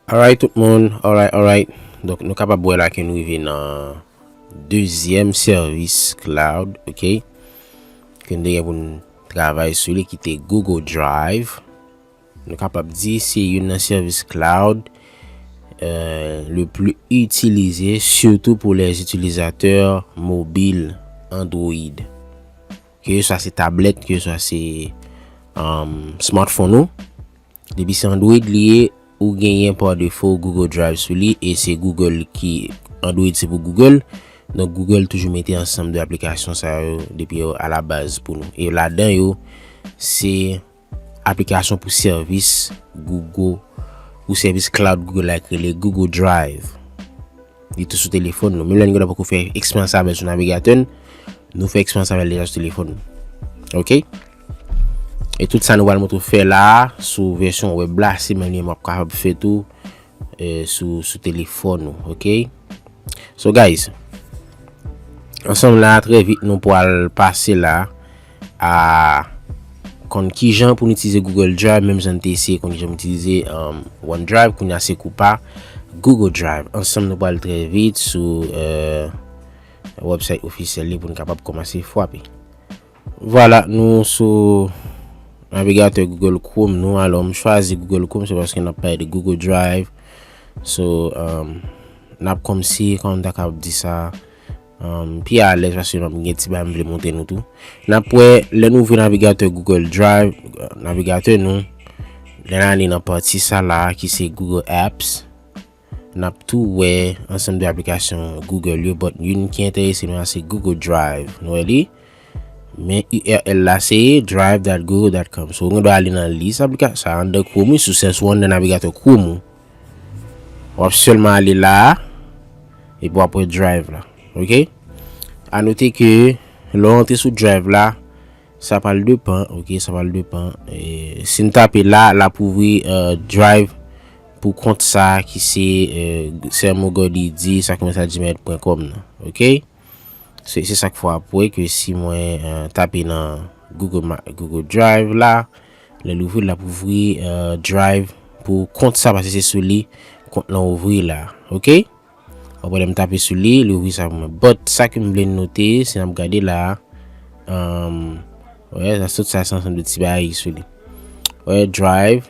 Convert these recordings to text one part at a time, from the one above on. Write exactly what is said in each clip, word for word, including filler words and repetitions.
Alright, tout moun. Alright, alright. Donk, nou kapab wè la ke nou rive nan dezyèm sèvis cloud, ok? Ke nou te gen pou n travay sou li, ki te Google Drive. Nou kapab di se youn nan sèvis cloud, euh, le plus utilisé, surtout pour les utilisateurs mobiles Android. Ke swa se tablèt, ke swa se, um, smartphone ou. Depi se Android li ye, ou genyen pa defo Google Drive sou li, e se Google ki, Android se pou Google. Donk, Google toujou mete ansanm de aplikasyon sa yo depi yo a la baz pou nou. E ladan yo, se aplikasyon pou sèvis Google, pou sèvis cloud Google la ki rele Google Drive. Li tou sou telefòn nou. Menm lè nou poko fè eksperyans avè l sou navigatè n, nou fè eksperyans avè l deja sou telefòn nou. Ok? E tout sa nou pral montre w fè la a, sou vèsyon wèb la, se menm li m ap kapab fè tou, eh, sou, sou telefòn ou. Ok? So, guys, ansanm la, trè vit, nou pral pase la a konn kijan pou n itilize Google Drive, menm jan n te eseye konn kijan pou n itilize, um, OneDrive, kounye a se kou pa Google Drive. Ansanm, nou pral trè vit sou, euh, website ofisyèl li pou n kapab kòmanse frape. Vwala, nou sou navigatè Google Chrome nou. Alò, m chwazi Google Chrome, se paske n ap pale de Google Drive. So, um, n ap kòmsi, kòman m ta kapab di sa, um, pi alèz, paske m gen ti bagay m vle montre nou tou. N ap wè, lè nou ouvri navigatè Google Drive, navigatè nou, lè n ale nan pati sa la, ki se Google Apps, n ap tou wè ansanm de aplikasyon Google yo, but youn ki enterese mwen se Google Drive. Nou wè li? Men U R L la se drive dot google dot com. So, ou gen dwa ale nan lis aplikasyon sa anndan Chrome, wi, sou sèl sou anndan navigatè Chrome ou. W ap sèlman ale la a, epi w ap wè Drive la. Ok? A note ke lè w antre sou Drive la, sa pral depan, ok, sa pral depan. E, si n tape la, l ap ouvri, euh, Drive pou kont sa ki se, euh, Sermo Gordy di, sa kòmanse a gmail pwen kòm nan. Ok? Se, se sa k fè w ap wè ke si mwen, euh, tape nan Google Ma-, Google Drive la, lè l ouvri, l ap ouvri, euh, Drive pou kont sa, paske se sou li kont lan ouvri la. Ok? Ou wè lè m tape sou li, li ouvri sa pou mwen. But, sa ke m vle note, si n ap gade la, um, wè, sa sot sa, se ansanm de ti bagay sou li. Wè, Drive,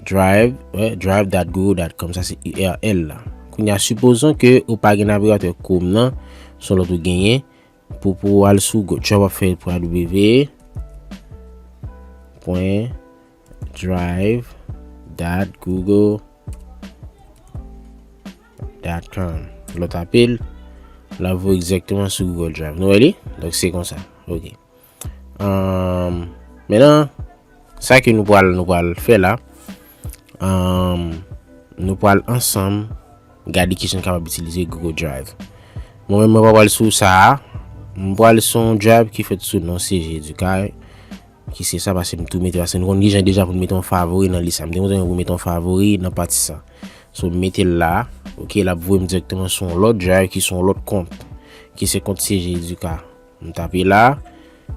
Drive, wè, drive dot google dot com, sa se U R L la. Kounye a, sipozon ke ou pa gen navigatè Chrome nan, se yon lòt ou genyen, pou, pou al sou Go-, w ap fè pou w w w pwen drive dot google dot com. Lè w tape l, l ap voye egzakteman sou Google Drive. Nou wè li? Donk, se konsa. Ok. Ahn, mentnan, sa ke nou pral, nou pral fè la, ahn, nou pral ansanm gade kijan n kapab itilize Google Drive. Mwen menm, mwen pa pral sou sa a. M pral sou yon Drive ki fèt sou non C G Educare, ki se sa, paske m tou mete, paske nou konn kijan deja pou n mete yon favori nan lis sa. M te montre nou pou mete yon favori nan pati sa. So, m mete l la, ok, l ap voye m dirèkteman sou yon lòt Drive ki sou yon lòt kont, ki se kont C G Educare. M tape la,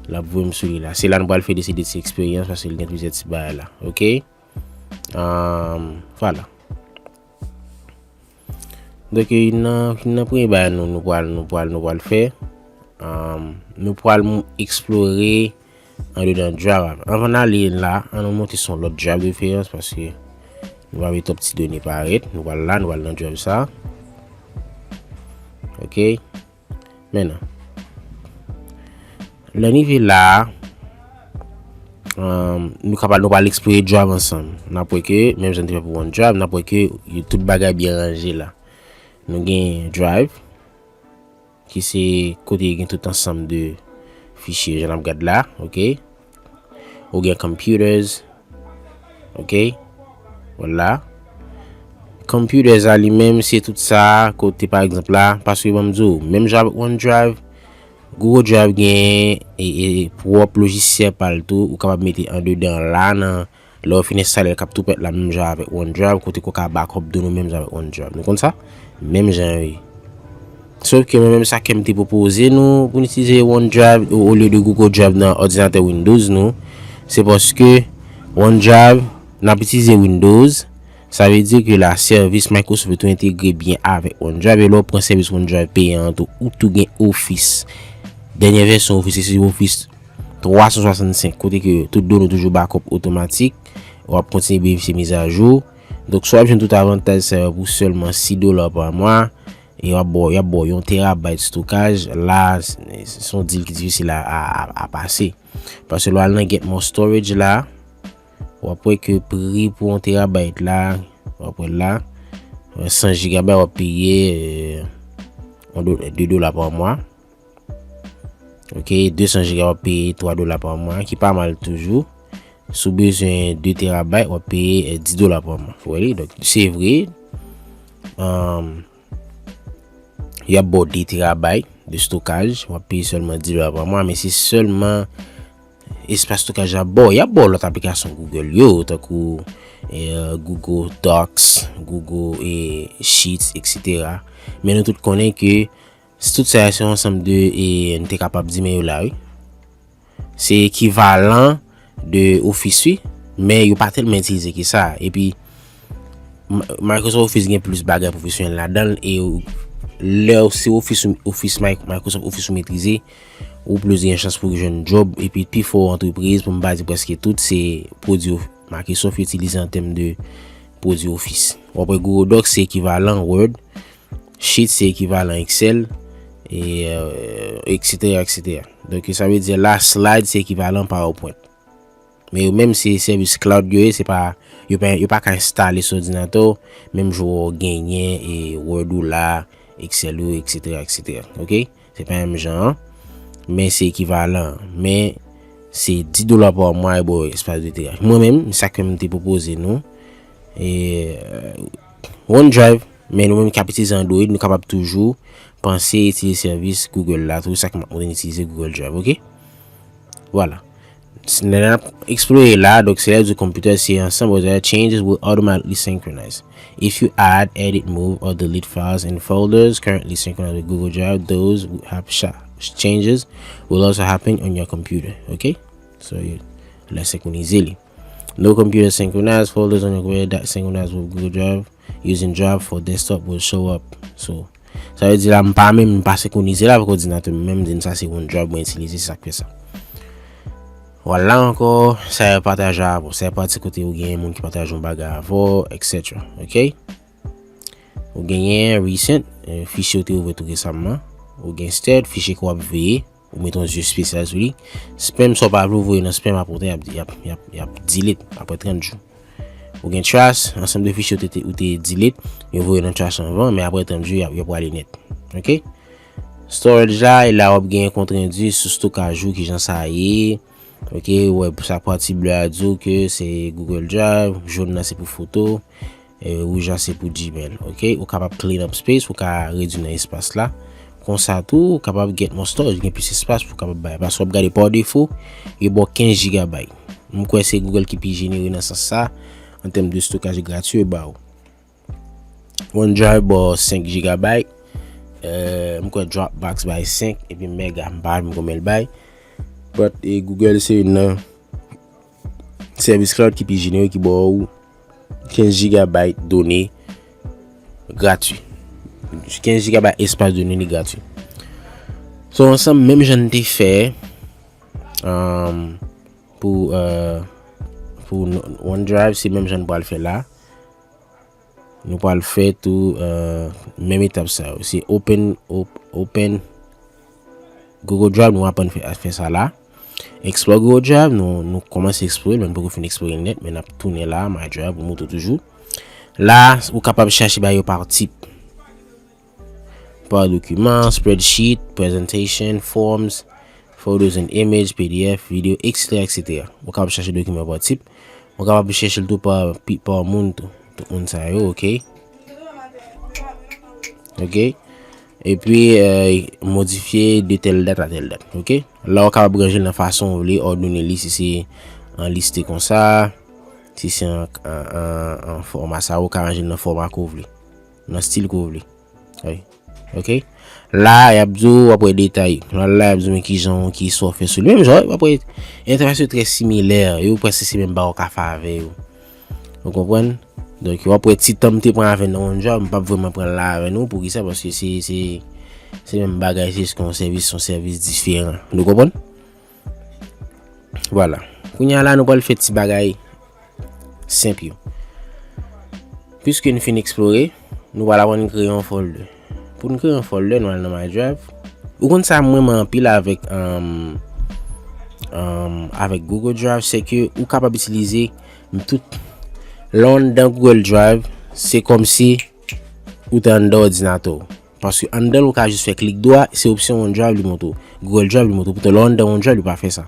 l ap voye m sou li la. Se la nou pral fè de ti, de ti eksperyans, paske li gen plizyè ti bagay la, ok? Ahn, vwala. Donk, youn nan, youn nan premye bagay nou, nou pral, nou pral, nou pral fè, ahn, nou pral m-, eksplore andedan Drive. Anvan n ale la, ann nou monte sou yon lòt Drive de preferans, paske nou pa vle twòp ti done parèt. Nou pral la, nou pral nan Drive sa. Ok. Mentnan, lè n rive la a, um, nou kapab, nou pral eksplore Drive ansanm. N ap wè ke, menm jan n te fè pou OneDrive, n ap wè ke yo tout bagay byen ranje la. Nou gen Drive, ki se kote gen tout ansanm de fichye, jan n ap gad la, ok? Ou gen Computers, ok? Vwala. Computers la li menm, se tout sa, kote pa egzanp la, paske ban m di w, menm jan avèk OneDrive, Google Drive gen e, e, pwòp lojisyèl pa l tou, ou kapab mete andedan la nan, lè w fin enstale l, k ap tou pèt la menm jan avèk OneDrive, kote ke w ka backup do nou menm jan avèk OneDrive. Nou konn sa? Menm jan yo ye. Sof ke mwen menm sa ke m te pwopoze nou pou n itilize OneDrive o, olye de Google Drive nan òdinatè Windows nou, se paske OneDrive, n ap itilize Windows, Sa vle di ke la, sèvis Microsoft yo tou entegre byen avèk OneDrive, e lè w pran sèvis OneDrive peyan an tou, ou tou gen Office. Dènye vèsyon Office, se Office twa san swasannsenk, kote ke tout done w toujou backup otomatik, w ap kontinye benefisye mizajou. Donk, sa w ap jwenn tout avantaj sa yo pou sèlman sis dola pa mwa, e y ap ba w, y ap ba w yon terabayt stokaj. La, se, se yon deal ki difisil a, a, a, a pase. Paske lè w al nan Get More Storage la, w ap wè ke pri pou yon terabayt la, w ap wè la, san jigabayt w ap peye, euh, yon do-, de dola pa mwa. Ok, de san jiga w ap peye twa dola pa mwa, ki pa mal toujou. Si w bezwen de terabayt, w ap peye, euh, dis dola pa mwa. Ou wè li? Donk, se vre, um, y ap ba w de terabayt de stokaj, w ap peye sèlman dis dola pa mwa, men se sèlman espas stokaj y ap ba w. Y ap ba w lòt aplikasyon Google yo, tankou, eh, Google Docs, Google, eh, Sheets, et cetera. Men nou tout konnen ke tout sa yo se yon ansanm de, eh, nou te kapab di men yo la, wi. Se ekivalan de Office, wi, men yo pa tèlman itilize ke sa. Epi, M-, Microsoft Office gen plis bagay pwofesyonèl ladan l, e w-, lè w se Office, Office, Mic-, Microsoft Office ou metrize, ou plis gen chans pou w jwenn djòb, epi pifò antrepriz, pou m pa di prèske tout, se pwodui Microsoft yo itilize an tèm de pwodui Office. W ap wè Google Docs se ekivalan Word, Sheet se ekivalan Excel, e, euh, et cetera, et cetera. Donk, sa vle di la, Slide se ekivalan PowerPoint. Men yo menm se sèvis cloud yo ye, se pa, yo pa, yo pa ka enstale sou òdinatè w, menm jan w genyen e Word ou la, Excel ou, et cetera, et cetera. Ok? Se pa menm jan an, men se ekivalan. Men se dis dola pa mwa e ba w espas de tera. Mwen menm, sa ke m te pwopoze nou, e, euh, OneDrive, men nou menm k ap itilize Android, nou kapab toujou panse itilize sèvis Google la, tou sa k m ap montre n itilize Google Drive, ok? Vwala. Lè n ap eksplore la, donk se lè di computer se ansanm, other changes will automatically synchronize. If you add, edit, move, or delete files and folders currently synchronized with Google Drive, those have cha-, changes will also happen on your computer, ok? So, you, lè senkwonize li. No computer synchronized folders on your computer that synchronize with Google Drive using Drive for desktop will show up. So, sa vle di la, m pa menm, m pa senkwonize l avèk òdinatè m, men m di n sa se OneDrive mwen itilize, se sa k fè sa. Vwala ankò, sa e pataje avè w, sa e pati kote ou genyen moun ki pataje yon bagay avè w, et cetera. Ok? Ou genyen recent, eh, fichye ou te ouvè tou resaman. Ou gen stored, fichye ke w ap veye. Ou mete yon zye espesyal sou li. Spam, sa w pa vle w voye nan spam, apre w te, y ap, y ap, y ap, y ap delete apre trant jou. Ou gen trash, ansanm de fichye ou te, te, ou te delete, yo voye nan trash anvan, men apre trant jou, y ap, y ap prale nèt. Ok? Storage la, e la w ap gen kont rendi sou stokaj ou, kijan sa ye. Ok, ou wè sa pati ble a di w ke se Google Drive, jòn nan se pou foto, e wouj la se pou Gmail, ok? Ou kapab clean up space, ou ka redui nan espas la. Konsa tou, ou kapab get more storage, gen plis espas pou w kapab bay. Paske w ap gade pa defo, yo ba w kenz gigabyte. M kwè se Google ki pi jenere nan sans sa, an tèm de stokaj grati yo ba w. OneDrive ba w senk gigabyte, eh, m kwè Dropbox bay senk, epi mega, m pa menm konbyen l bay. But, eh, Google se youn nan sèvis cloud ki pi jenere, ki ba w kenz gigabyte done gratwi. Kenz gigabyte espas done li gratwi. So, ansanm, menm jan n te fè, um, pou, uh, pou n-, OneDrive, se menm jan n pral fè la. Nou pral fè tou, uh, menm etap sa yo. Se open, op-, open Google Drive, nou aprann fè, fè sa la. Explore Google Drive, nou, nou kòmanse eksplore l, men nou poko fin eksplore l nèt, men n ap tounen la, My Drive, pou montre w toujou. La, ou kapab chache bagay yo pa tip. Pa dokiman, spreadsheet, presentation, forms, photos and image, P D F, video, et cetera, et cetera. Ou kapab chache dokiman pa tip. Ou kapab chèche l tou pa, pi-, pa moun tou. Tout moun sa yo, ok. Ok. Epi, eh, modifye de tèl dat a tèl dat, ok? La, ou kapab ranje l nan fason ou vle, òdone li, si se an liste konsa, si se an, an, an, an fòma sa, ou ka ranje l nan fòma ke w vle, nan stil ke w vle. Wi. Ok? La, y ap di w, w ap wè detay. La, la, y ap di w, men kijan, ki sa w fè sou li. Menm jan, w ap wè, entèfas yo trè similè, yo prèske se menm bagay ou ka fè avè yo. Ou konprann? Donk, w ap wè ti tan m te pran avè l nan OneDrive, m p ap vrèman pran l la avè nou. Poukisa? Paske se, se, se menm bagay, se jis yon sèvis, yon sèvis diferan. Nou konprann? Vwala. Kounye a la, nou pral fè ti bagay senp yo. Piske n fin eksplore, nou pral aprann kreye yon folder. Pou n kreye yon folder, nou al nan My Drive. Ou konn sa m renmen anpil avèk, um, um, avèk Google Drive, se ke ou kapab itilize m tout. Lè w anndan Google Drive, se kòmsi ou te anndan òdinatè w. Paske anndan l, ou ka jis fè klik dwa, se opsyon OneDrive li montre w. Google Drive li montre w. Poutan, lè w anndan OneDrive, li pa fè sa.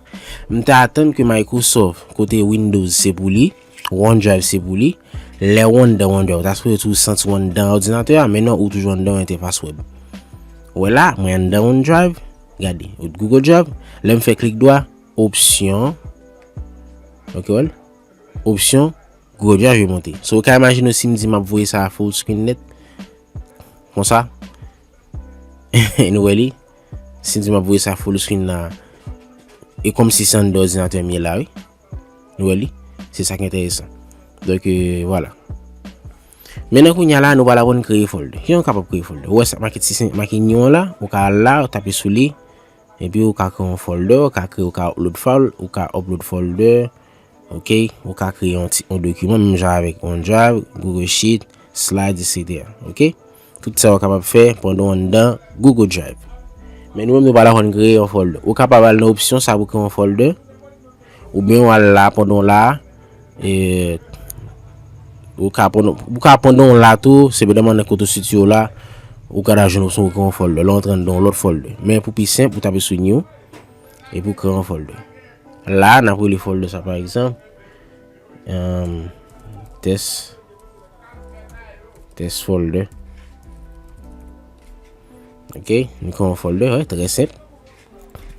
M ta atann ke Microsoft, kote Windows se pou li, OneDrive se pou li. Lè w anndan OneDrive, ou ta sipoze toujou santi w anndan òdinatè a, men non, ou toujou anndan yon entèfas wèb. Ou wè la, mwen anndan OneDrive, gade, Google Drive, lè m fè klik dwa, opsyon, ok, wè l? Opsyon, Google Drive yo monte. So, ou ka imajine w si m di m ap voye sa full screen nèt. Konsa. Nou wè li? Si m di m ap voye sa full screen la, e kòmsi se anndan òdinatè m ye la, wi. Nou wè li? Se sa ki enteresan. Donk, euh, vwala. Mentnan kounye a la, nou pral aprann kreye folder. Kijan w kapab kreye folder? Ou wè sa, make ti sen, make nyon la, ou ka al la, ou tape sou li, epi ou ka kreye yon folder, ou ka kreye, ou ka upload file, ou ka upload folder, ok? Ou ka kreye yon ti, yon dokiman, menm jan avèk OneDrive, Google Sheet, Slides, et cetera, ok? Tout sa ou kapab fè pandan w anndan Google Drive. Men nou menm, nou pral aprann kreye yon folder. Ou kapab al nan opsyon sa pou kreye yon folder, oubyen w al la pandan w la, e, ou ka pandan, ou ka pandan w la tou, se depandan kote w sitiye w la, ou ka ta jwenn opsyon pou kreye yon folder. Lè w antre anndan yon lòt folder. Men pou pi senp, ou tape sou new, epi w kreye yon folder. La, n ap rele folder sa, pa egzanp, um, test, test folder. Ok, nou kreye yon folder, wi, trè senp.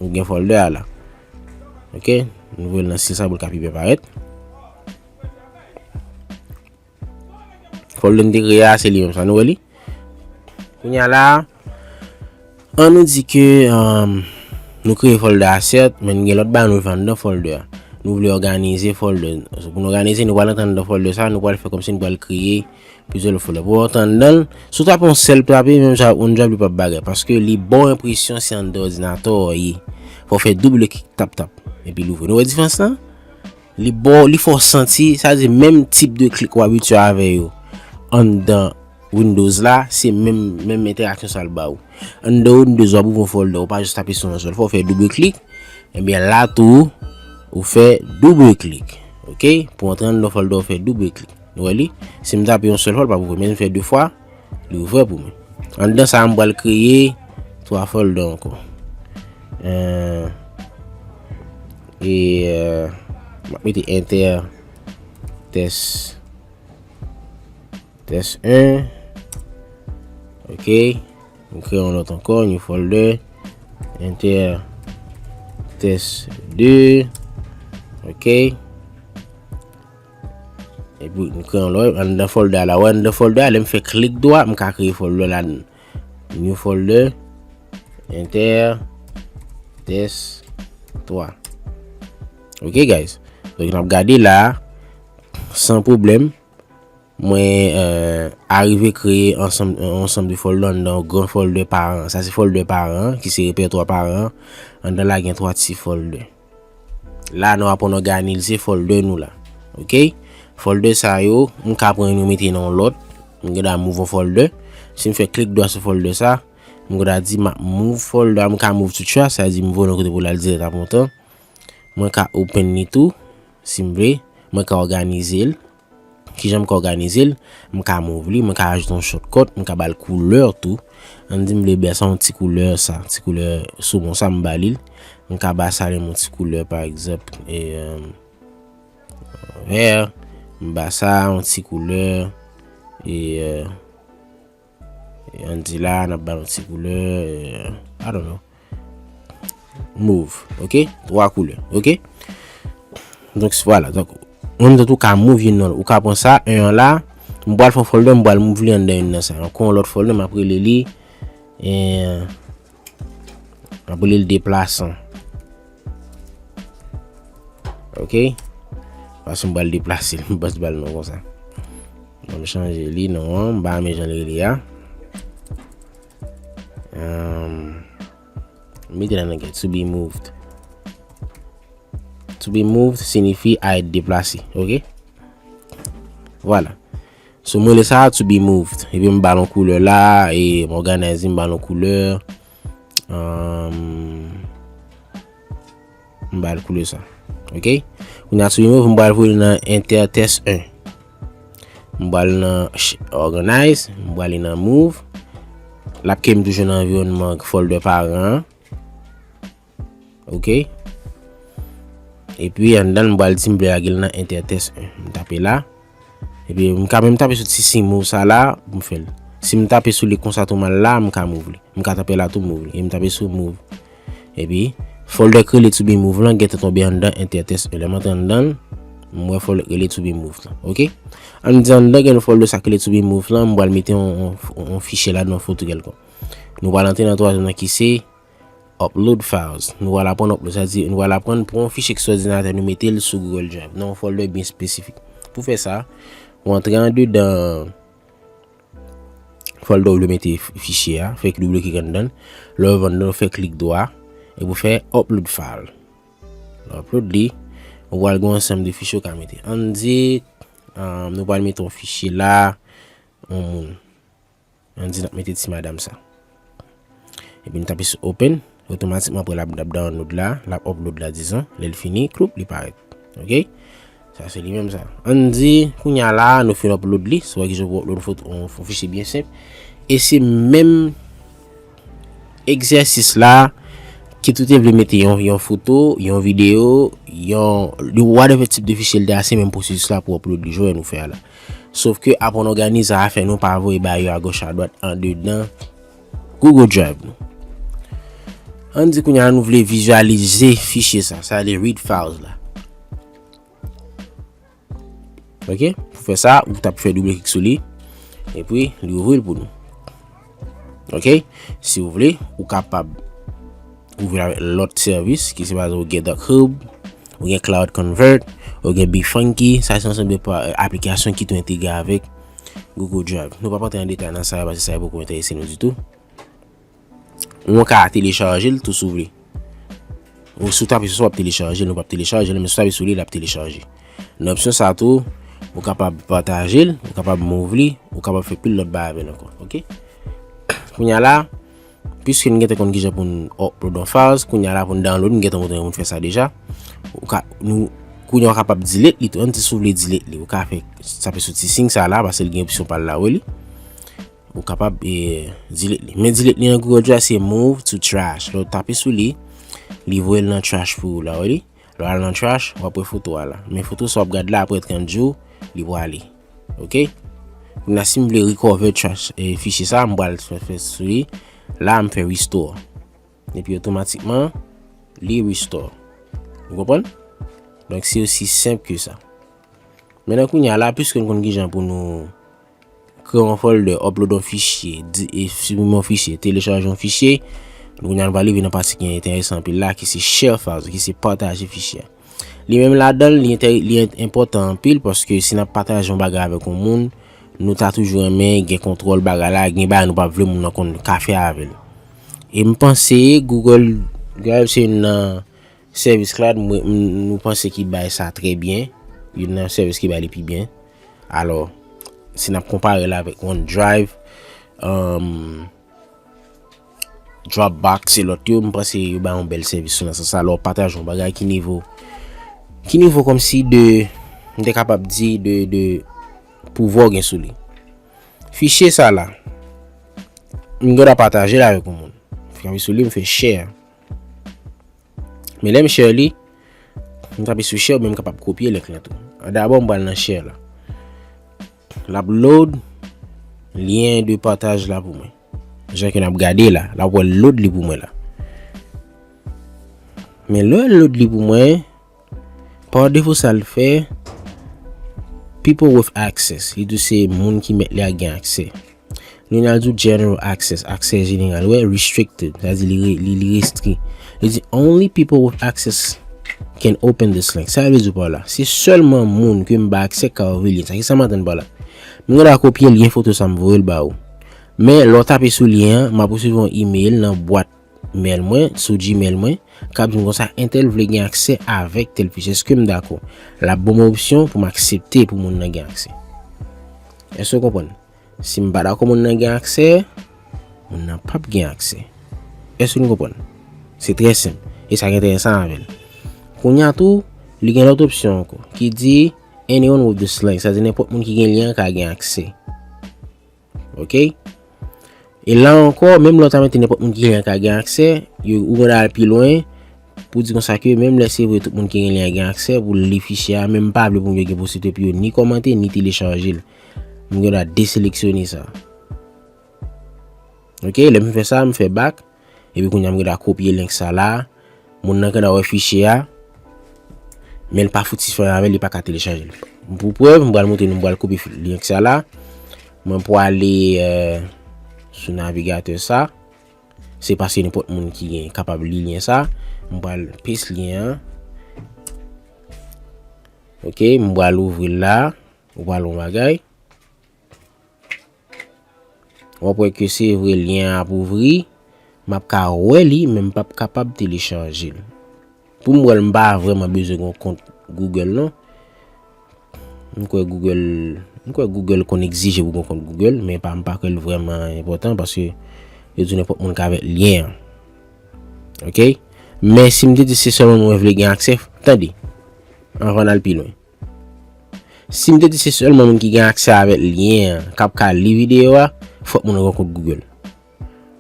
Nou gen folder a la. Ok, nou voye l nan stil sa pou l ka pi byen parèt. Folder n te kreye a, se li menm sa, nou wè li? Kounye a la, an nou di ke, um, nou kreye folder a, sèt, men n gen lòt bagay nou fè anndan folder a. Nou vle òganize folder. Pou n òganize, nou pral antre anndan folder sa, nou pral fè kòmsi nou pral kreye plizyè lòt folder. Pou w antre anndan l, si w tape yon sèl tape, menm jan OneDrive li p ap bagay, paske li ba w enpresyon se anndan òdinatè w ye. Fò w fè double klik, tap tap, epi l ouvri. Nou wè diferans lan? Li ba w, li fè w santi, sa vle di menm tip de klik w abitye avè yo anndan Windows la, se menm, menm entèraksyon sa l ba w. Anndan Windows w ap ouvri yon folder, ou pa jis tape sou yon sèl fwa, ou fè double klik. Ebyen la tou, ou fè double klik. Ok? Pou antre anndan folder, ou fè double klik. Nou wè li? Si m tape yon sèl fwa, l p ap ouvri, men si m fè de fwa, li ouvè pou mwen. Anndan sa, m pral kreye twa folder ankò. Euh, e, euh, m ap mete enter test, test un. Ok. M kreye yon lòt ankò, new folder. Enter test deux. Ok. Epi, m kreye yon lòt, anndan folder a la. Wè, anndan folder a, lè m fè klik dwa, m ka kreye folder la. New folder, enter, test twa. Ok, guys. Donk, n ap gade la, san pwoblèm. Mwen, euh, arive kreye ansanm, ansanm de folder anndan yon gran folder paran. Sa se folder paran, ki se repètwa paran. Anndan la gen twa ti folder. La, nou aprann òganize folder nou la. Ok? Folder sa yo, m ka pran youn, m mete nan yon lòt. M gen dwa move yon folder. Si m fè klik dwa sou folder sa, m gen dwa di m ap move folder, m ka move to trash, sa vle di m voye l yon kote pou l al dirèk ap montan. Mwen ka open li tou, si m vle. Mwen ka òganize l. Kijan m ka òganize l? M ka move li, mwen ka ajoute yon shortcut, mwen ka ba l koulè tou. Ann di m vle ba sa yon ti koulè sa, ti koulè somon sa m ba li l. Mwen ka ba sa li yon ti koulè, pa egzanp, e, euh, vè. M ba sa yon ti koulè, e, euh, e ann di la, n ap ba l yon ti koulè, e, I don't know. Move, ok? Twa koulè, ok? Donk, vwala. Donk, an menm tan tou ka move youn nan lòt. Ou ka pran sa, un an la, m pral fè yon folder, m pral move li anndan youn nan sa. Ankò yon lòt folder, m ap rele li, e, m ap rele li deplasan. Ok? Paske m pral deplase l, m pa t ba l non konsa. Ban m chanje li non an, m pa renmen jan l rele a. Um, m mete la nan gen to be moved. To be moved siyifi a èt deplase, ok? Vwala. So, mwen le sa to be moved. Epi m ba l yon koulè la, e m òganize, m ba l yon koulè. Um, m ba l koulè sa. Ok? Kounye a to be moved, m ba l voye nan enter test en. M ba l nan ch-, organize, m ba l nan move. L ap kenbe m toujou nan anviwònman folder paran an. Ok? Epi anndan l, m pral di m vle lage l nan enter test en. M tape la. Epi m ka menm tape sou ti siy move sa la pou m fè l. Si m tape sou li konsa tou m al la, m ka move li. M ka tape la tou move li. E m tape sou move. Epi folder k rele to be moved lan gentan tonbe anndan enter test en. Lè m antre anndan l, m wè folder k rele to be moved lan. Ok? Ann di anndan gen yon folder sa k rele to be moved lan, m pral mete yon, yon, yon fichye ladan, yon foto kèlkonk. Nou pral antre nan twazyèm nan ki se upload files. Nou pral aprann upload, sa di, nou pral aprann pran yon fichye ki sou òdinatè nou mete l sou Google Drive, nan yon folder byen espesifik. Pou fè sa, ou antre andedan folder ou vle mete f-, fichye a, fè double klik anndan l. Lè w rive anndan l, ou fè klik dwa, epi ou fè upload file. Lè w upload li, ou pral gen yon ansanm de fichye ou ka mete. Ann di, ah, nou pral mete yon fichye la, yon moun. Ann di n ap mete ti madanm sa. Epi n tape sou open, otomatikman apre l ap, l ap download la, l ap upload la, dizon. Lè l fini, kloup, li parèt. Ok? Sa se li menm sa. Ann di, kounye a la, nou fin upload li. Se wè ki jan pou upload yon foto, yon, yon fichye byen senp. E se menm egzèsis la, kit ou te vle mete yon, yon foto, yon videyo, yon, whatever tip de fichye l te a, se menm pwosesis la pou upload li, jan nou fè a la. Sof ke apre n òganize afè nou, pa voye ba yo agoch adwat andedan Google Drive nou. Ann di kounye a nou vle vizyalize fichye sa, sa vle read files la. Ok? Pou fè sa, ou t ap fè double klik sou li, epi li ouvri l pou nou. Ok? Si w vle, ou kapab ouvri l avèk lòt sèvis, ki se pa egzanp ou gen Dark Hub, ou gen Cloud Convert, ou gen Be Funky, sa se ansanm de pa-, aplikasyon ki tou entegre avèk Google Drive. Nou p ap antre an detay nan sa yo, paske sa yo poko enterese nou ditou. Ou ka telechaje l tou si w vle. Ou si w tape sou sa, w ap telechaje l, ou p ap telechaje l, men si w tape sou li, l ap telechaje. Nan opsyon sa tou, ou kapab pataje l, ou kapab move li, ou kapab fè pil lòt bagay avè l ankò. Ok? Kounye a la, piske n gentan konn kijan pou n upload yon files, kounye a la pou n download, m gentan montre nou pou n fè sa deja. Ou ka, nou, kounye a w kapab delete li tou, ann di si w vle delete li, ou ka fè, tape sou ti siy sa la, paske l gen opsyon pa l la, wè li. Ou kapab, e, delete li. Men delete li nan Google Drive, se move to trash. Lè w tape sou li, li voye l nan trash pou ou la, wè li. Lè w al nan trash, w ap wè foto a la. Men foto sa w ap gad la, apre trant jou, li prale. Ok? Kounye a, si m vle recover trash, e, fichye sa, m pral fè, fè sou li. La, m fè restore. Epi otomatikman, li restore. Ou konprann? Donk, se osi senp ke sa. Mentnan kounye a la, piske n konn kijan pou nou kreye yon folder, upload yon fichye, di-, e, siprime yon fichye, telechaje yon fichye, kounye a nou pral rive nan pati ki enteresan anpil la, ki se share files, ki se pataje fichye a. Li menm ladan l, li enterè-, li en-, enpòtan anpil, paske si n ap pataje yon bagay avèk yon moun, nou ta toujou renmen gen kontwòl bagay la, gen bagay nou pa vle moun nan konn ka fè avè l. E m panse Google Drive se youn nan sèvis cloud, mwen, m, nou panse ki bay sa trè byen, youn nan sèvis ki bay li pi byen. Alò, si n ap konpare l avèk OneDrive, um, Dropbox e lòt yo, m panse yo bay yon bèl sèvis tou nan sans sa. Lè w pataje yon bagay, ki nivo, ki nivo kòmsi de, m te kapab di de, de pouvwa w gen sou li. Fichye sa la, m gen dwa pataje l avèk yon moun. Fè sou li, m fè share. Men lè m share li, m tape sou share, men m kapab kopye link lan tou. Dabò, m pral nan share la. L ap load lyen de pataj la pou mwen. Jan ke n ap gade la, l ap wè load li pou mwen la. Men lè l load li pou mwen, pa defo sa l fè, people with access, li di se moun ki mèt li a gen aksè. Nou al di w general access, aksè jeneral, wè, restricted, sa di li re-, li, li restri. Li di only people with access can open this link. Sa vle di pa la, se sèlman moun ke m ba aksè ka ouvri lyen sa. Kisa m antann pa la? M gen dwa kopye lyen foto sa m voye l ba ou. Men lè w tape sou lyen an, m ap resevwa yon email nan bwat mail mwen, sou Gmail mwen, k ap di m konsa entèl vle gen aksè avèk tèl fichye. Èske m dakò? L ap ban m opsyon pou m aksepte pou moun nan gen aksè. Èske w konprann? Si m pa dakò moun nan gen aksè, moun nan p ap gen aksè. Èske nou konprann? Se trè senp. E sa gen enteresan avè l. Kounye a tou, li gen lòt opsyon ankò, ki di anyone with this link, sa di nenpòt moun ki gen lyen an ka gen aksè. Ok? E la ankò, menm lè w ta mete nenpòt moun ki gen lyen an ka gen aksè, yo, ou gen dwa al pi lwen pou di konsa ke menm lè se vre tout moun ki gen lyen an gen aksè pou li fichye a, men m pa vle pou moun yo gen posiblite pou yo ni kòmante, ni telechaje l. M gen dwa deseleksyone sa. Ok, lè m fè sa, m fè back. Epi kounye a m gen dwa kopye link sa la. Moun nan gen dwa wè fichye a, men l pa fouti fè anyen avè l, li pa ka telechaje l. Pou prèv, m pral montre nou, m pral kopye fi-, link sa la. Mwen prale, euh, sou navigatè sa. Se pa se nenpòt moun ki gen, kapab li lyen sa. M pral paste lyen an. Ok, m pral ouvri l la. Ou pral yon bagay. W ap wè ke se vre lyen an ap ouvri, m ap ka wè li, men m p ap kapab telechaje l. Pou m wè l, m pa vrèman bezwen gen yon kont Google non. M kwè Google, m kwè Google konn egzije pou gen yon kont Google, men pa, m pa kwè l vrèman enpòtan paske yo di nenpòt moun ka avèk lyen an. Ok? Men si m te di se sèlman mwen vle gen aksè, tande, anvan n al pi lwen. Si m te di se sèlman moun ki gen aksè avèk lyen an k ap ka li videyo a, fòk moun nan gen kont Google.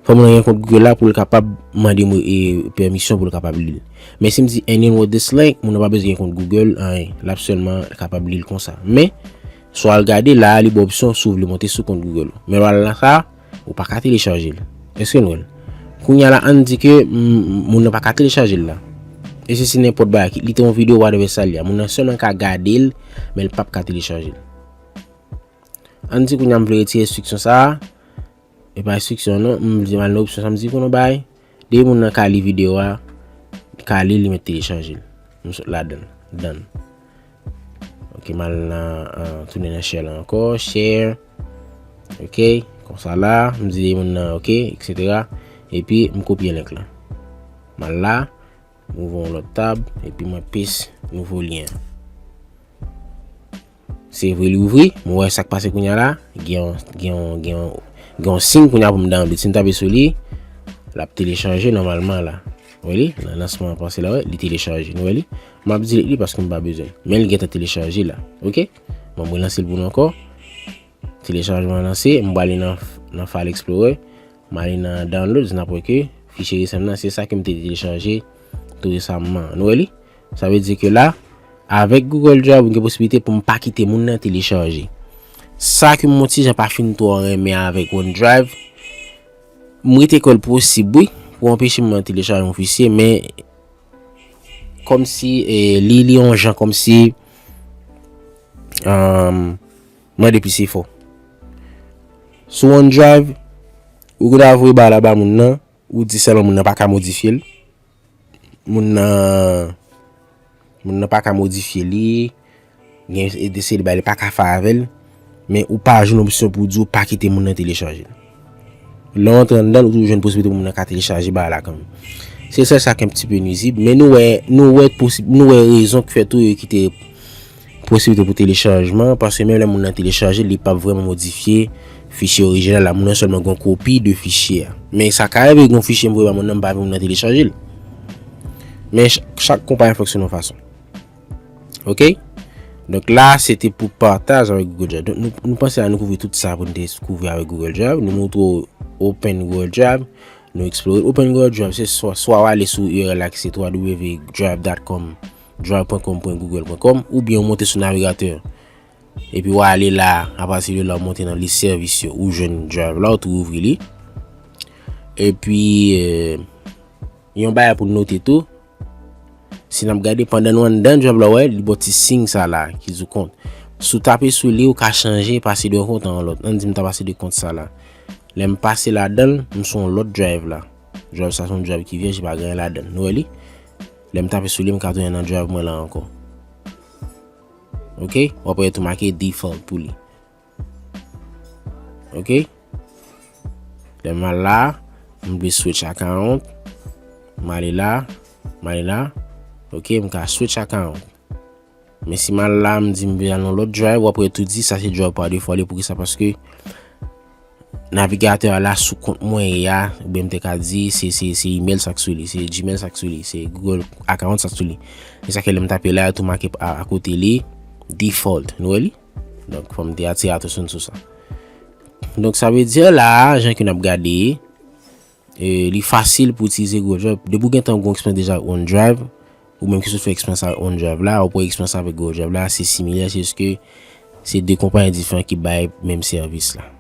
Fòk moun nan gen kont Google la pou l kapab mande mwen, e, pèmisyon pou l kapab li l. Men si m di anyone with this link, moun nan pa bezwen gen kont Google, anyen. L ap sèlman kapab li l konsa. Men, si w al gade la, li ba w opsyon si w vle monte sou kont Google ou. Men lè w al nan sa, ou pa ka telechaje l. Èske n wè l? Kounye a la, ann di ke, mm, moun nan pa ka telechaje l la. E se si nenpòt bagay, kit li te yon videyo, whatever sa l ye a. Moun nan sèlman ka gade l, men l p ap ka telechaje l. Ann di kounye a m vle retire restriksyon sa a. E pa restriksyon non, m vle al nan opsyon sa m di pou nou bay. Depi moun nan ka li videyo a, li ka li, li mèt telechaje l. M sot ladan l. Done. Ok, m al nan, euh, tounen nan share la ankò, share. Ok, konsa la, m di moun nan ok, et cetera. Epi m kopye link la. M al la, m ouvri yon lòt tab, epi mwen paste nouvo lyen an. Se vre li ouvri, m wè sa k pase kounye a la, gen yon, gen yon, gen yon, gen yon siy kounye a pou m download. Si m tape sou li, l ap telechaje nòmalman la. Ou wè li? Nan lansman an pase la, wè, li telechaje. Nou wè li? M ap delete li paske m pa bezwen l. Men li gentan telechaje la. Ok? Bon, mwen lanse l pou nou ankò. Telechajman an lanse, m prale nan, nan File Explorer. M ale nan Downloads, n ap wè ke fichye resan nan, se sa ke m te telechaje tou resaman. Nou wè li? Sa vle di ke la, avèk Google Drive, ou gen posiblite pou m pa kite moun nan telechaje. Sa ke m yon ti jan pa fin twò renmen avèk OneDrive, m rete kwè l posib, wi, pou anpeche moun nan telechaje yon fichye, men kòmsi, eh, li, li yon jan kòmsi, um, mande plis efò. Sou OneDrive, ou gen dwa voye bagay la ba moun nan, ou di sèlman moun nan pa ka modifye l. Moun nan, moun nan pa ka modifye li. Gen de seri de bagay li pa ka fè avè l. Men ou pa jwenn opsyon pou w di w pa kite moun nan telechaje l. Lè w antre anndan l, ou toujou jwenn posiblite pou moun nan ka telechaje bagay la kanmenm. Se sèl sa ki un petit peu nuisible, men nou wè, nou wè posib-, nou wè rezon ki fè tou yo kite posiblite pou telechajman, paske menm lè moun nan telechaje l, li p ap vrèman modifye fichye orijinal la, moun nan sèlman gen yon kopi de fichye a. Men sa ka rive gen yon fichye m voye ba moun nan, m pa vle moun nan telechaje l. Men ch-, chak konpayi fonksyone yon fason. Ok? Donk la, se te pou pataj avèk Google Drive. Donk nou, nou panse la nou kouvri tout sa pou nou te kouvri avèk Google Drive. Nou montre w open Google Drive, nou explore. Open Google Drive, se swa, swa w ale sou U R L la ki se w w w drive dot com, drive point com point google point com, oubyen w monte sou navigatè. Epi w ale la, apati de la, w monte nan lis sèvis yo, ou jwenn Drive la, ou tou ouvri li. Epi, eh, yon bagay pou note tou, si n ap gade pandan nou anndan Drive la, w wè, li ba w ti siy sa la, ki di w kont. Si w tape sou li, ou ka chanje, pase de yon kont a yon lòt. Ann di m ta pase de kont sa la. Lè m pase ladan l, m sou yon lòt Drive la. Drive sa se yon Drive ki vyèj, li pa gen anyen ladan l. Nou wè li? Lè m tape sou li, m ka tounen nan Drive mwen la ankò. Ok? W ap wè tou make default pou li. Ok. Lè m al la, m vle switch account. M ale la, m ale la. Ok, m ka switch account. Men si m al la, m di m vle al nan lòt drive, w ap wè tou di sa se drive pa default li. Poukisa? Paske navigatè a la sou kont mwen ye a, oubyen m te ka di se, se, se email sa k sou li, se Gmail sa k sou li, se Google account sa k sou li. E sa ke lè m tape la, tou make a, akote li, default. Nou wè li? Donk, fò m te atire atansyon sou sa. Donk, sa vle di la, jan ke n ap gade, e, li fasil pou itilize Google Drive. Depi w gentan gon eksperyans deja avèk OneDrive, ou menm ki sot fè eksperyans avèk OneDrive la, ou pran eksperyans avèk Google Drive la, se similè, se jis ke se de konpayi diferan ki bay menm sèvis la.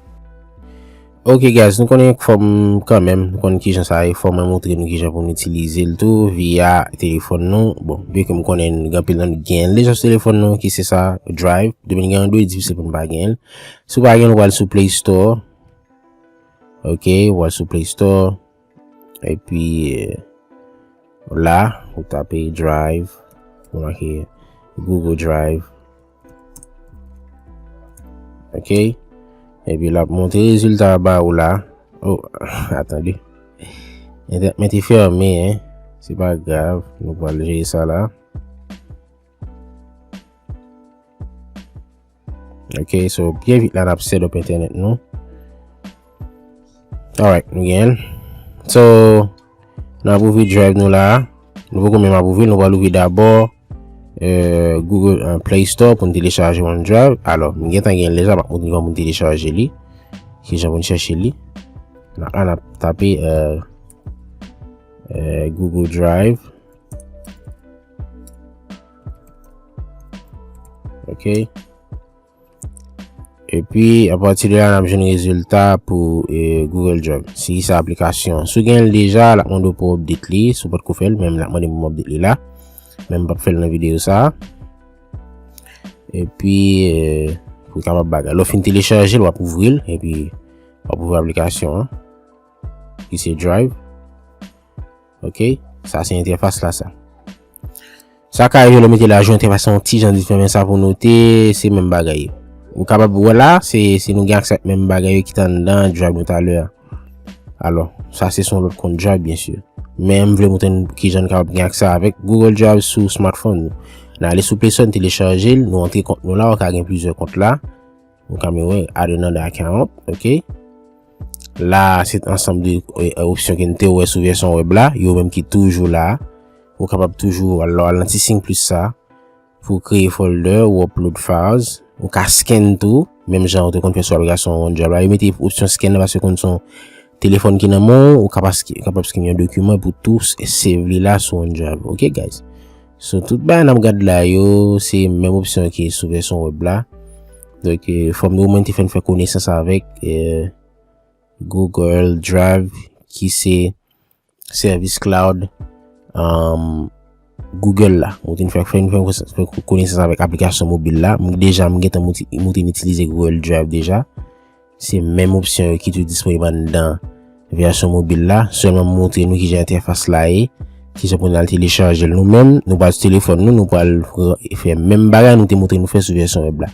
Ok, guys, nou konnen fò m kanmenm, nou konnen kijan sa ye, fò mwen montre nou kijan pou nou itilize l tou via telefòn nou. Bon, byen ke m konnen gen anpil nan nou gen l deja sou telefòn nou, ki se sa, Drive. Depi n gen Android, difisil pou n pa gen l. Si w pa gen l, w al sou Play Store. Ok, w al sou Play Store. Epi, eh, la, ou tape Drive, ou make Google Drive. Ok? Epi l ap montre rezilta ba ou la. Oh, atann. Entènèt mwen te fèmen, en. Se pa grav, nou pral jere sa la. Ok, so byen vit la n ap set up entènèt nou. Alright, nou gen l. So, n ap ouvri Drive nou la. Nou poko menm ap ouvri l, nou pral ouvri dabò, eh, Google, eh, Play Store pou n telechaje OneDrive. Alò, m gentan gen l deja, m ap montre nou kòman pou n telechaje li. Kijan pou n chèche li. N ap, n ap tape, eh, eh, Google Drive. Ok. Epi, apati de la, n ap jwenn rezilta pou, eh, Google Drive. Si sa aplikasyon. Si w gen l deja, l ap mande w pou w update li. Si w potko fè l, menm l ap mande m pou m update li la. Men m p ap fè l nan videyo sa. Epi, eh, pou w kapab bagay. Lè w fin telechaje l, w ap ouvri l. Epi, w ap ouvri aplikasyon an. Ki se Drive. Ok, sa se entèfas la sa. Sa ka rive lè w mete l a jou entèfas la yon ti jan diferan, men sa pou note, se menm bagay yo. Ou kapab wè la, se, se nou gen aksè ak menm bagay yo ki t anndan Drive nou talè a. Alò, sa se sou yon lòt kont Drive, byen si. Men m vle montre n kijan n kapab gen aksè avèk Google Drive sou smartphone nou. N ale sou Play Store, n telechaje l, nou antre kont nou la, ou ka gen plizyè kont la. Ou ka menm wè, add another account, ok. La, se ansanm de, eh, opsyon ke n te wè sou vèsyon wèb la, yo menm ki toujou la. Ou kapab toujou al, al nan ti siy plis sa pou kreye folder, ou upload files, ou ka scan tou, menm jan ou te konn fè sou aplikasyon OneDrive la. Yo mete opsyon scan nan paske konn se yon telefòn ki nan men w, ou kapab, kapab scan yon dokiman pou tou save li la sou OneDrive. Ok, guys? So, tout bagay n ap gad la yo, se menm opsyon ki sou vèsyon wèb la. Donk, eh, fò m di w mwen te fè n fè konesans avèk, eh, Google Drive, ki se sèvis cloud, um, Google la. Mwen te fè, fè, fè, fè konesans avèk aplikasyon mobil la. Mwen deja, mwen gentan mouti-, mwen te itilize Google Drive deja. Se menm opsyon yo ki tou disponib anndan vèsyon mobil la. Sèlman m montre nou kijan entèfas la ye, kijan pou n al telechaje l nou menm. Nou pral sou telefòn nou, nou pral fè menm bagay nou te montre nou fè sou vèsyon wèb la.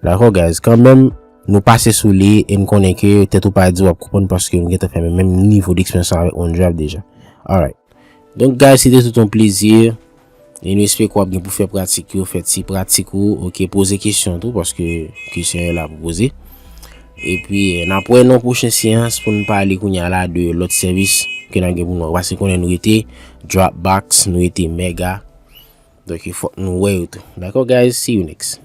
Dakò, guys? Kanmenm, nou pase sou li e n konnen ke tèt ou pa di w ap konprann paske nou gentan fè menm nivo d'expérience avèk OneDrive deja. Alright. Donk, guys, se te tout yon plezi. E nou espere ke w ap gen pou fè pratik yo, fè ti pratik ou, ok, poze kesyon tou, paske kesyon yo la pou poze. Epi, eh, n ap wè nan pwochen seyans pou n pale kounye a la de lòt sèvis ke n ap gen pou nou. Paske konnen nou rete Dropbox, nou rete Mega. Donk, fòk nou wè yo tou. Dakò, guys? See you next.